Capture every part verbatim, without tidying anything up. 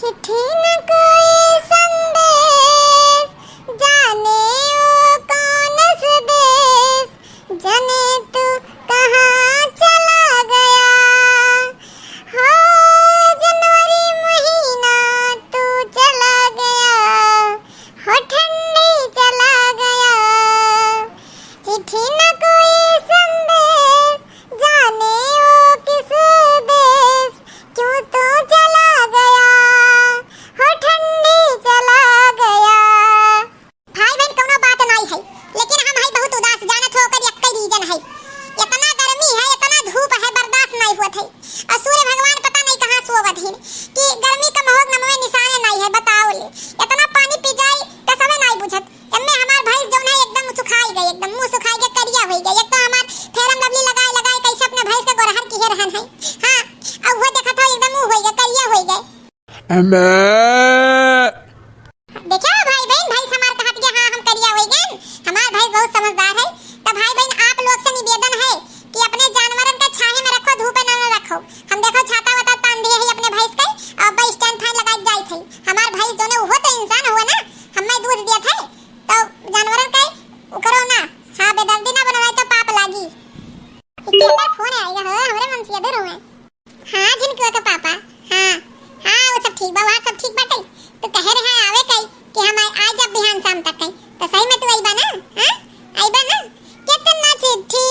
चिट्ठी न कोई संदेश, जाने वो कौन से देश, जाने तू कहाँ चला गया। हो जनवरी महीना तू चला गया, हो ठंडी चला गया। चिट्ठी न कोई संदेश, जाने वो किस देश, क्यों तू चला गया, हो ठंडी चला गया। भाई बहन कउनो बात नाई है, लेकिन हम है बहुत उदास, जानत हो ओकर एक्कै reason है। इतना गर्मी है, इतना धूप है, बर्दाश्त नाई होत है। और सूर्य भगवान पता नाई कहाँ सोवत हिन कि गर्मी का महोग नमवे निशाने नाई है। बताओ ले, इतना पानी पी जाई, कसवे नाई बुझत। एम्मे हमार भैंस जौन है एकदम सुखाई गई, एकदम मुँह सुखाई गए, करिया होई गए। एक तो हमार Fair and Lovely लगाए लगाए कैसे अपने भैंस के गोरहर किहे रहन है। हाँ, अब वो देखत हो एकदम मुँह होई गए, करिया होई गए। एम्मे। देखा भाई बहन, भैंस हमार कहत के हाँ हम करिया होई गए। हमार भैंस बहुत समझदार है। तो भाई बहन आप लोग से निवेदन है कि अपने जानवरन का छाहे में रखो, धूपे ना, ना रखो। हम देखो छाता वाता तान दिए है अपने भैंस के, अब stand fan लगाए जाए थे। हमार भैंस जौने उहो तो इंसान हुआ ना, हमें दूध दिया था। तो जानवरन के उकरो ना, हाँ, बेदर्दी ना बनावे तो पाप लागी। केकर फोन आइगा हो, हमरे मनसिया दे रहुए। हाँ, झिनकुआ के पापा। हाँ, हाँ, वो सब ठीक बा, वहाँ सब ठीक बाटे। तू कहे रहे आवे कई कि हम आ, आ जब बिहान शाम तक कई, तो सही में तू आइबा ना? हाँ, आइबा ना? कितना चिट्ठी,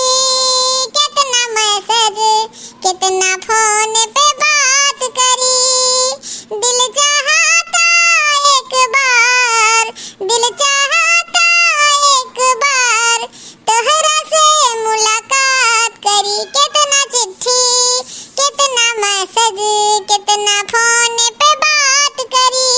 कितना message, कितना फोन पे बात करी, दिल चाहता एक बार, दिल चाहता एक बार तोहरा से मुलाकात करी। कितना चिट्ठी, कितना message, कितना फोन पे बात करी।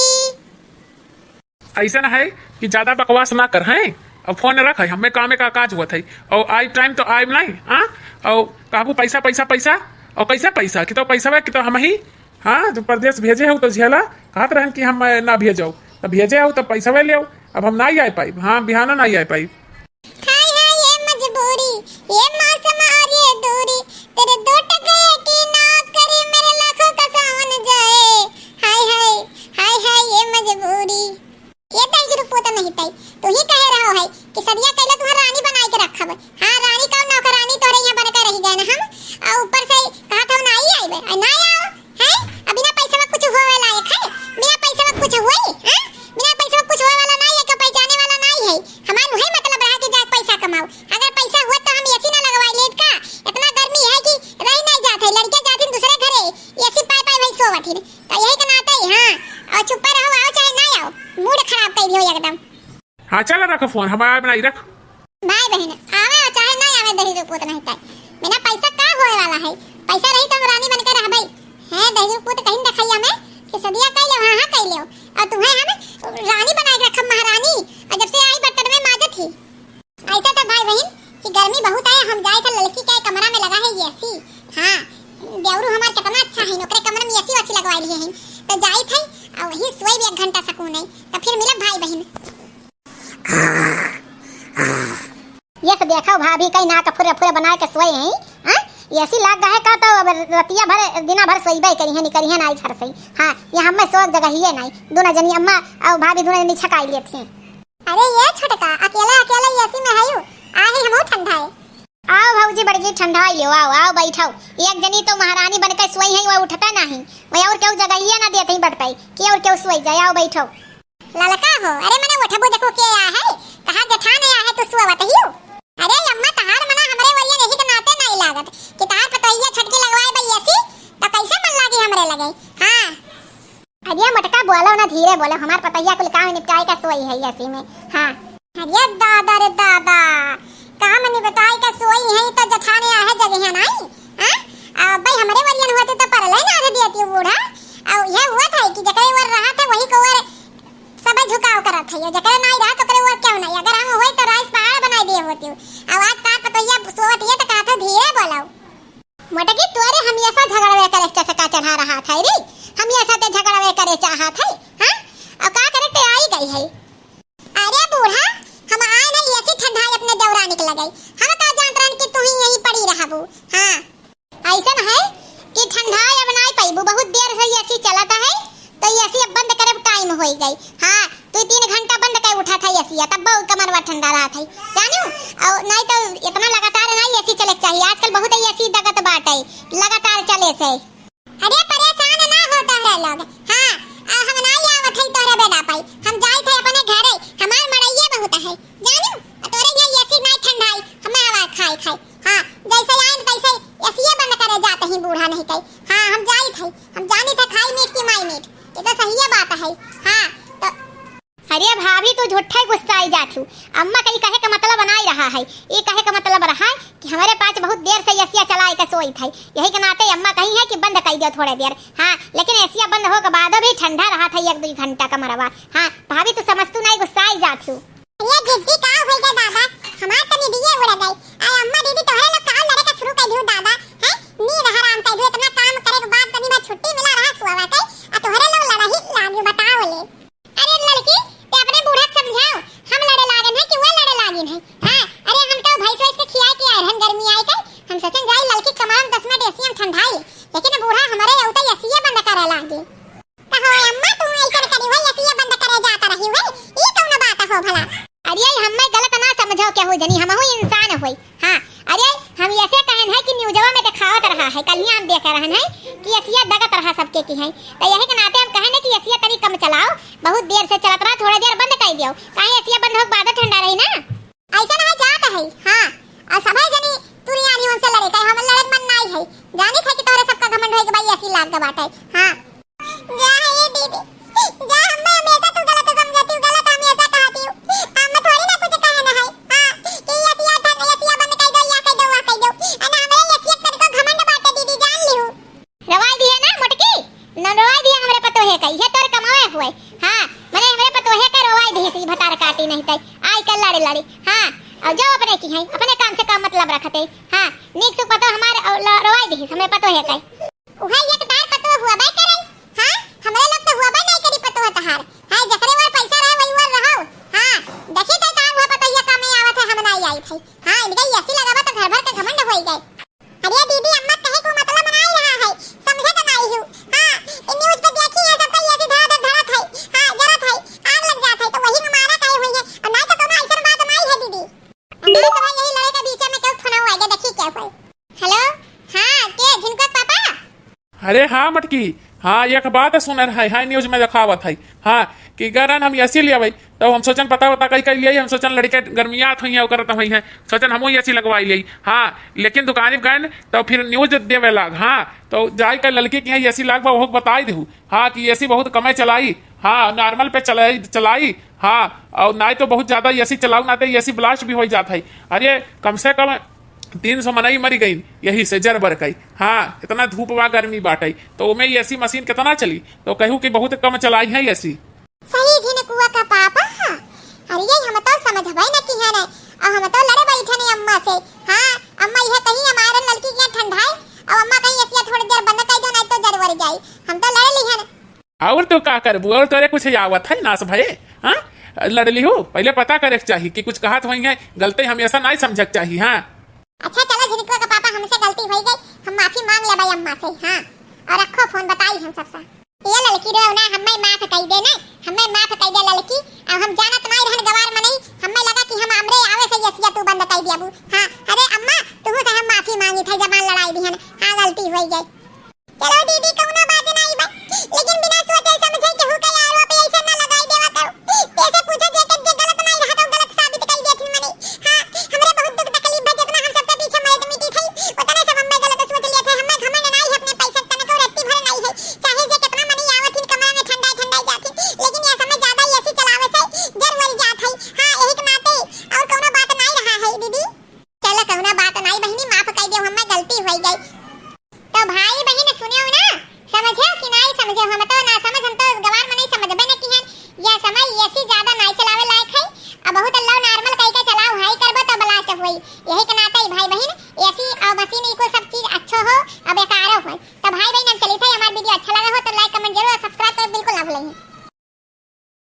ऐसन है कि ज्यादा बकवास ना कर, हैं? अब फोन रख, है हमें कामे का काज हुआ था, और आई टाइम तो आइब नहीं, हाँ? और कहबू पैसा, पैसा, पैसा, और कैसे पैसा? कि तो पैसा कि तो हम ही, हाँ, जो परदेस भेजे हो तो झेला, कहत रहन कि हम, ए, ना भेजो, तो भेजे हो तो पैसा ले आओ। अब हम ना ही आ पाइब, हाँ, बिहाना ना ही आ पाइब। हाय हाय ये मजबूरी, ये मौसम और ये दूरी, तेरे दो टके की नौकरी, मेरे लाखों का सावन जाए। हाय हाय, हाय हाय ये मजबूरी। ये तई जरूर पोता नहीं तई, तू ही कहे रहो है कि सदिया कैला तुहर रानी बनाए के रखब। हाँ, रानी का नौकरानी तोहरे यहाँ बन के रह गए ना हम, और ऊपर से कहा था ना ही आइबे, आ ना आओ। हैं? अब बिना पैसा में कुछ होवे लायक है? बिना पैसा में कुछ होई? हैं? बिना पैसा में कुछ होवे वाला नहीं है, के पहचाने वाला नहीं है। हमार वही मतलब रहा कि जाके पैसा कमाओ। अगर पैसा हुआ तो हम एसी ना लगवाई लेत का? इतना गर्मी है कि रही नहीं जात है। लड़के जात हैं दूसरे घरे, एसी पाए पाए वही सोवत हैं। तो यही के नाते ही, हाँ। और चुप्पे रहो, आओ चाहे ना आओ, मूड खराब कर दियो एकदम। हाँ, चल रख फोन, हम आवे बनाई रख। भाई बहन, आवे और चाहे ना आवे, दहेज पूत नहीं तय। बिना पैसा का होए वाला है? पैसा रही तो हम रानी बन के रहबे। हैं, दहेज पूत कहीं देखैया में कि सदिया कह ले, हाँ, हाँ, कह ले। और तुम्हें हम रानी बना के रखब, महारानी। और जब से आई बर्तन में माजत ही। ऐसा तो भाई बहन कि गर्मी बहुत है, हम जाए थे लड़की के कमरा में लगा है एसी। हाँ, देवरू हमार कितना अच्छा है, ओकरे कमरा में एसी वेसी लगवा लिए हैं। तो जाए थे और वही सोए भी एक घंटा सुकून है, तो फिर मिलब भाई बहन। ये सब देखो भाभी, कई नाक फुरे फुरे बनाए के सोए हैं, हाँ? एसी लाग गए का तो अब रतिया भर, दिना भर सोइबे करी है, निकरी है नाई घर से। हाँ, ये हमें सोए जगह ही है नाई। दोनों जनी अम्मा और भाभी दोनों जनी छकाई लेती हैं। अरे ये छोटका, अकेला अकेला एसी में है यू? आ ही हमहू ठंडा है। आओ भौजी बड़की ठंडा लियो, आओ, आओ बैठो। एक जनी तो महारानी बन के सोई है, वो उठता नहीं, वो और केहू जगहिया ना देते ही बड़ पाई कि और केहू सोई जाए, आओ बैठो। ललका हो, अरे मने उठबू देखो के आ है, तहार जेठान आ है तू सुअवत हियो। अरे अम्मा तहार मना हमरे वरिया नहीं के नाते नहीं लागत कि तहार पतोहिया छटकी लगवाए बई एसी, तो कैसे मन लागी हमरे लगे? हाँ। अरे मोटका बोलो ना, धीरे बोलो, हमार पतोहिया कुल काम निपटाए का सोई है एसी में। हाँ। अरे दादा रे दादा, काम निपटाए का सोई है तो जेठान आ है जगहिया नहीं? हाँ? आ, भाई हमरे वरियन होते तो परले ना आवे दियती बूढ़ा। आ, ये हुआ था कि जकरे वर रहा था वही को वर सब झुकाव करत है, जकरे नहीं रहा तो करे वर क्यों नहीं? अगर हम होई तो राइस पहाड़ बनाई दिए होती। अब आज तार पतोहिया सोवत ये तो कहा था धीरे बोलो। मोटकी तोरे हमेशा झगड़वे करे के चटका चढ़ा रहा था रे, हमेशा ते झगड़वे करे चाहा था, हाँ? अब का करे ते आई गई है? अरे बूढ़ा, हम आए ना एसी ठंडाई अपने देवरानी के लगाई, हम का जानत रहन कि तू ही यहीं पड़ी रहबू, हाँ? ऐसन है कि ठंडाई अब नाई पाइबू, बहुत देर से एसी चलत है, तो एसी अब होइ गई। हाँ, दुइ तीन घंटा बंद कइ उठत है एसिया, तब बहुत कमरवा ठंडा रहत है, जानू। और नाहीं तो इतना लगातार नाहीं एसी चले के चाहिए, आजकल बहुत एसी दगत बाटे, लगातार चले से। अरे परेशान ना हो तोहरे लोग, हाँ, आ हम नाहीं आवत है तोहरे बेड़ा पाई, हम जाइत है अपने घरे, हमार मड़ैये बहुत है, जानू। आ तोहरे यहाँ एसी नाहीं ठंडाई, हमें हवा खाए खाए, हाँ, जैसे आइन तैसे एसिये बंद करे जात ही बूढ़ा नहीं कही, हाँ, हम जाइत है, हम जानित है खाई मीठ की माई मीठ, ये तो सही बात है, हाँ, तो अरे भाभी, तू झूठा ही गुस्साई जात हू। अम्मा का ई कहे का मतलब नाहीं रहा है, ई कहे का मतलब रहा है कि हमरे पास बहुत देर से एसिया चलाए के सोइत है, यही के नाते अम्मा कही है कि बंद कइ दियो थोड़े देर। हाँ, लेकिन एसिया बंद हो के बादो भी ठंडा रहत है एक दुइ घंटा कमरवा। हाँ भाभी, तू समझ तू नाहीं, गुस्साई जात हू। अरे जिज्जी, का होइ गया दादा, हमार तनी दिए उड़ गई। आ अम्मा दीदी तोहरे लोग का लड़े का शुरू कइ दियो दादा, हैं? नींद हराम कइ दियो, इतना काम करे के बाद तनी भर छुट्टी मिला रहा सुआवा के, आ तोहरे लोग लड़ही लागियो, बताओ ले। अरे लड़की, ते अपने बूढ़ा के समझाओ, हम लड़े लागन है कि वह लड़े लागिन है? हाँ, अरे हम तो भैंस वैस के खियाए के आए रहन गर्मी आए के, हम सोचन जाई लड़की कमरा में दस मिनट एसी में ठंडाई, लेकिन बूढ़ा हमारे अउते एसिये बंद करे लागे। कहो अम्मा, तू ऐसन करी हुई, एसिये बंद करे जात रही हुई, ई कौन बात हो भला? अरे हमें गलत ना समझो केहू जनी, हमहू इंसान होई। हाँ, अरे हम ऐसे कहन है कि न्यूजवा में दिखावत रहा है, कल ही हम देखे रहन है कि एसिया दगत रहा सबके की है, तो यही के नाते हम कहन है कि एसिया तनी कम चलाओ, बहुत देर से चलत रहा, थोड़ा देर बंद कइ दियो, काहे एसिया बंद हो के बाद ठंडा रही ना। ऐसा ना जात है, हाँ, और सभे जनी तुरी आनी उनसे लड़े, कहे हम लड़े मन नाहीं है, जानित है कि तोहरे सबका घमंड होई कि भाई एसी लाग के बाटे, हाँ। जा हे दीदी, जा, हमें हमेशा तू गलत समझती हूँ, गलत हमेशा कहती हूँ। हम थोड़ी ना कुछ कहना है, हाँ, कि ये एसिया ठंड, ये एसिया बंद कइ दो, या कइ दो, वा कइ दो। अरे हमरे एसिया तनिको घमंड बाटे दीदी, जान लिहू। रवाई दिहे ना मोटकी, न रवाई दिहे हमरे पतोहे का, ये तोर कमावे हुए। हाँ, मने हमरे पतोहे का रवाई दिहे से भतार काटी नहीं तई, आई के लड़े लड़ी। हाँ, और जाओ अपने की है, अपने काम से काम मतलब रखते। हाँ, नीक सुख पतो हमारे, और ल-, रवाई दिहे हमरे पतोहे का। उहे एक तार पतोह हुआ बाय करे। हाँ, हमरे लोग तो हुआ बाय नहीं करी पतोह तहार। हाँ, जकरे वर पैसा रहे, वही वर रहो। हाँ, देखी तो तार हुआ पतोहिया काम में आवत है, हम नहीं आई थे। हाँ, इनका एसी लगावा तो घर भर के घमंड होई गए। अरे दीदी, अम्मा कहे को मतलब नहीं रहा है, समझे तो नहीं हूँ। हाँ, इन न्यूज पे देखी है सबका एसी धड़ाधड़ धड़त है। हाँ, जरत है, आग लग जात है, तो वही में मारा कहे हुई है। और नहीं तो कोनो ऐसन बात नहीं है दीदी। हमारे सब यही लड़े के बीच में क्यों फोन हुआ है, देखी क्या हुआ है। हेलो, हाँ, के झिनका के पापा? अरे हाँ मटकी, हाँ, एक बात सुनर है, हाँ, न्यूज में देखावत है, हाँ, कि गरन हम एसी ले आवे, तब हम सोचन पता वता कई कई लिए, हम सोचन लड़के गर्मियात होइहैं, ओकर त होइहैं, सोचन हमहू एसी लगवाई लिए, हाँ, लेकिन दुकानी गन तो फिर न्यूज देवे लाग, हाँ, तो जाई के लड़की के यहाँ एसी लाग बा, ओहो के बताई देहू, हाँ, कि एसी बहुत कमे चलाई, हाँ, नॉर्मल पे चलाई, चलाई, हाँ, और नाहीं तो बहुत ज्यादा एसी चलाऊ ना तो एसी ब्लास्ट भी हो जात है। अरे कम से कम तीन सौ मनई मरी गई यही से जर बर कई। हाँ, इतना धूप बा, गर्मी बाटे, तो ओमे एसी मशीन कितना चली? तो कहू कि बहुत कम चलाई है एसी। सही झिनकुआ का पापा, अरे हम तो समझबे न किहे न, और हम तो लड़े बैठे न अम्मा से। हाँ, अम्मा यह कहीं हमारे लड़की के ठंडाए, और अम्मा कहीं एसिया थोड़ी देर बंद कर दो, नहीं तो जर बर जाई। हम तो लड़ लिहन। और तो का करबू, और तोरे कुछ आवत है नास भये? हाँ, लड़ लिहू, पहले पता करे के चाही कि कुछ कहत होइहैं, गलती हमेशा नाहीं समझे के चाही। हाँ। अच्छा चलो झिनकुआ का पापा, हमसे गलती हो गई, हम माफी मांग लेबे अम्मा से। हाँ, और रखो फोन, बताई हम सबसे। ये लड़की रो ना, हमें माफ कर दे ना, हमें माफ कर दे लड़की। अब हम जानत नहीं रहन गवार मनई, हमें लगा कि हम हमरे आवे से एसिया तू बंद कर दियाबू। हाँ, अरे अम्मा, तुहू से हम माफी मांगी थे, जबान लड़ाई दिहन। हाँ, गलती हो गई। चलो दीदी, कौनो बात नाई बा, लेकिन बिना सोचे समझे केहू के यारो पे ऐसे ना लगाई देवा करो। कैसे पूछो, जे के जे गलत नाई रहा तो गलत साबित कर देती मने। हाँ, हमरे बहुत दुख तकलीफ बा, जितना हम सबके पीछे मरद मिटी थे, उतने सब हमें गलत सोच लिए थे। हमें घमंड नाई है, अपने पैसा तने को रत्ती भर नाई है। चाहे जे कितना मनी आवत हिन कमरा में ठंडा ठंडा जाती, लेकिन ये समय ज्यादा एसी चलावे से जर मर जात है। हाँ, यही के नाते और कौनो बात नाई रहा है दीदी। चलो, कौनो बात नाई बहिनी, माफ कर दो, हमें गलती हो गई। तो भाई बहिन सुनियो ना, समझो कि नाई समझो, हम तो ना समझ, हम तो गवार मनई समझबे न किहन। यह समय एसी ज्यादा नाई चलावे लायक है, अब बहुत लो नॉर्मल कई के चलाओ, हाई करबो तो ब्लास्ट होई। यही के नाते भाई बहिन, एसी और मशीन इको सब चीज अच्छो हो, अब बेकारो हो। तो भाई बहिन हम चली थे, हमार वीडियो अच्छा लगा हो तो लाइक कमेंट जरूर और सब्सक्राइब कर बिल्कुल ना भूलें।